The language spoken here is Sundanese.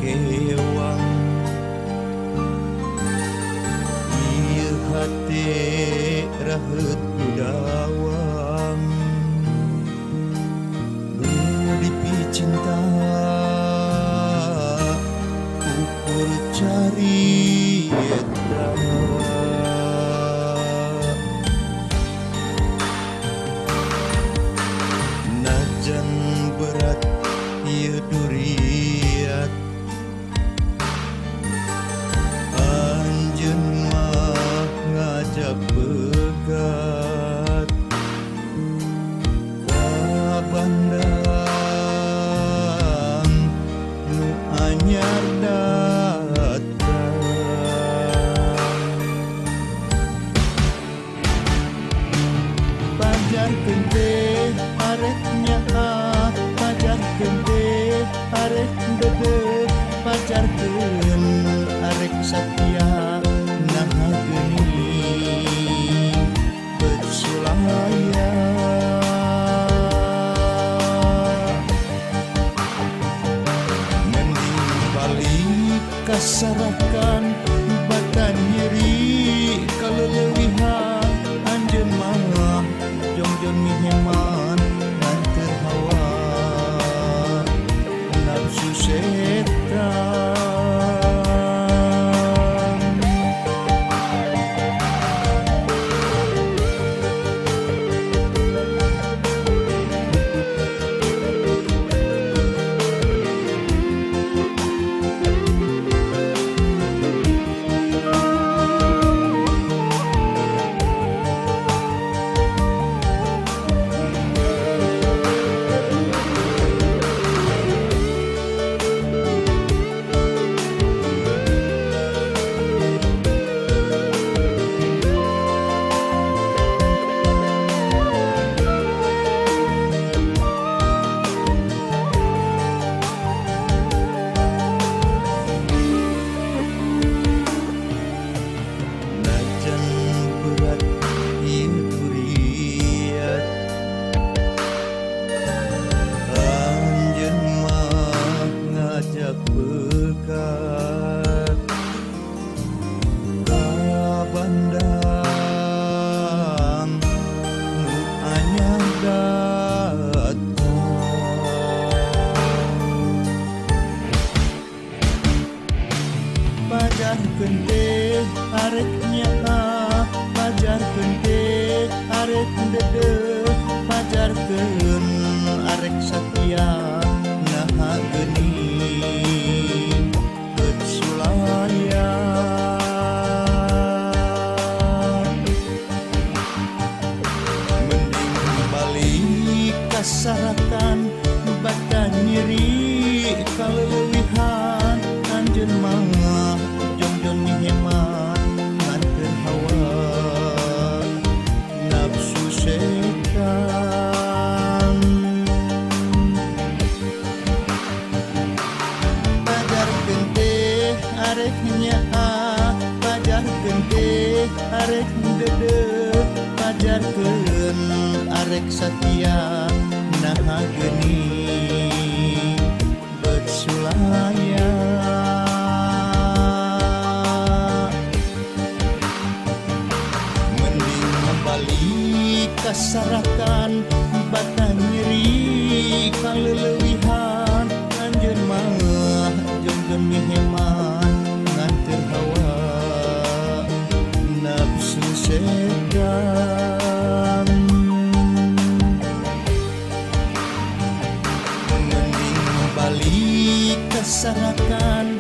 kewang ieu hate raheut budawang nu dipicinta ukur carita. Najan berat ieu duriat anjeun mah ngajak begat ka bandang nu anyar datang. Pajarkeun teh arek nyaah, pajarkeun teh arek dedeh, pajarkeun arek satia naha geuning beut sulaya. Mending balik kasarakan batan nyeri kaleulewihan anjeun mah jongjon miheman nganter hawa nafsu setan. Bekat ka bandang nu anyar datang. Pajarkeun teh arek nyaah, pajarkeun teh arek dedeh, pajarkeun arek satia naha geuning beut sulaya. Mending balik kasarakan batan nyeri kaleulewihan anjeun mah jongjon miheman nganter hawa nafsu setan. Pajarkeun teh arek nyaah, pajarkeun teh arek dedeh, pajarkeun arek satia naha geuning beut sulaya. Mending balik kasarakan batan nyeri kaleulewihan anjeun mah jongjon miheman nganter hawa nafsu setan. Mending balik kasarakan